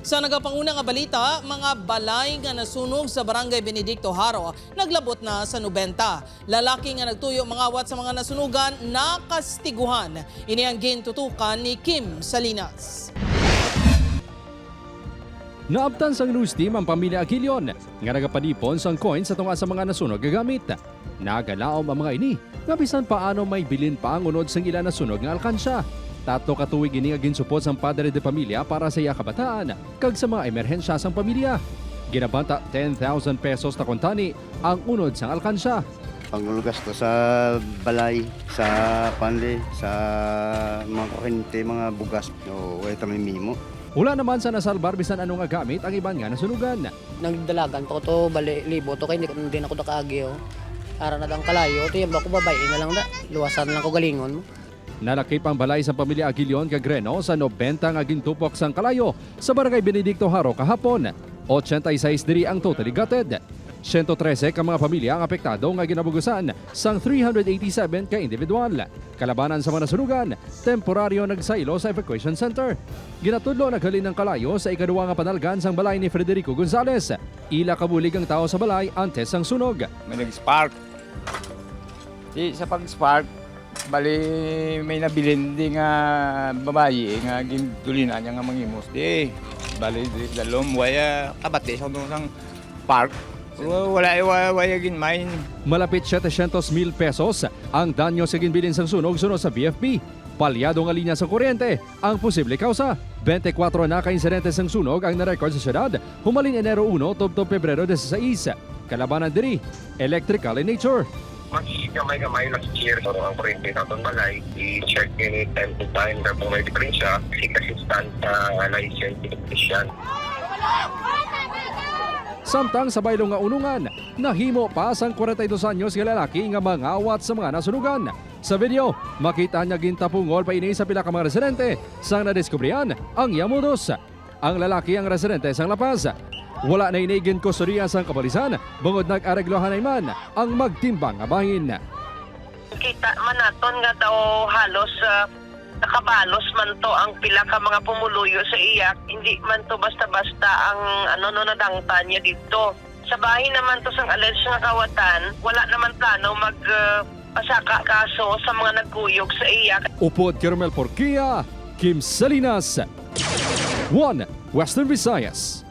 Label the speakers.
Speaker 1: Sa nagapanguna nga balita, mga balay nga nasunog sa Barangay Benedicto Haro naglabot na sa 90. Lalaki nga nagtuyo mangawat sa mga nasunugan nakastiguhan. Ini ang gintutukan ni Kim Salinas.
Speaker 2: Naabtan sang news team ang pamilya Aguilion nga nagapanipon sang coins sa tunga sa mga nasunog gagamit. Nagalaom ang mga ini nga bisan paano may bilin pa ang unod sang ila nasunog nga alkansya. 3 ka tuig ini nga ginsupot sang padre de pamilya para sa iya kabataan kag sa mga emerhensya sang pamilya. Ginabanta 10,000 pesos na kontani ang unod sang alkansya.
Speaker 3: Panggulugas to sa balay, sa panle, sa mga kuryente, mga bugas. O, wala kami mimo.
Speaker 2: Wala naman sa nasalbar bisan ano nga gamit ang iban nga nasunugan.
Speaker 4: Nagdalagan pa ko to, bali, libo to, kay hindi, hindi na ko nakaagi, oh. Ara na dang kalayo, to yan ba ko babae na lang da. Luwasan lang ko galingon mo.
Speaker 2: Nalakip ang balay sa pamilya Aguilion kag Reno sa 90 nga gintupok sang kalayo sa Barangay Benedicto Haro kahapon. 86 diri ang totally gutted. 113 ka mga pamilya ang apektado nga ginabugusan sang 387 ka individual. Kalabanan sa mga nasunugan, temporaryo nagsailo sa evacuation center. Ginatudlo naghalin ng kalayo sa ikaduwa nga panalgan sang balay ni Federico Gonzales. Ila kabulig ang tao sa balay antes sang sunog.
Speaker 5: May nag-spark. Di, sa pag-spark, bali may nabilin di nga babae nga gintulinan niya nga mangimos di. Bali di, dalom waya kabate sa sang park. Wala wala waya ginmain.
Speaker 2: Malapit 700 mil pesos ang danyo sa ginbilin sang sunog sunod sa BFP. Palyado nga linya sa kuryente ang posible kausa. 24 na ka-insidente sang sunog ang narekord sa syudad humalin Enero 1 tubtob Pebrero 16. Kalabanan diri, electrical in nature.
Speaker 6: Mas gamay-gamay last year. So, ang kuryente sa atong balay, i-check ini time to time na kung may diferensya, seek assistance sa licensed electrician.
Speaker 2: Samtang sa baylo nga unungan, nahimo pa sang 42 anyos nga lalaki nga mangawat sa mga nasunugan. Sa video, makita niya gintapungol pa ini sa pila ka mga residente sang nadiskubrihan ang yamudos. Ang lalaki ang residente sang La Paz. Wala na inigin kustodiya sang kapolisan bungod nag-areglohan ay man ang magtimbang nga bahin.
Speaker 7: Kita man naton nga daw halos nakabalos man to ang pila ka mga pumuluyo sa iya. Hindi man to basta-basta ang ano no nadangtan niya dito. Sa bahin naman to sang alleged nga kawatan, wala naman plano mag pasaka kaso sa mga nagkuyog sa iya.
Speaker 2: Upod kay Romel Porquia, Kim Salinas. 1. Western Visayas.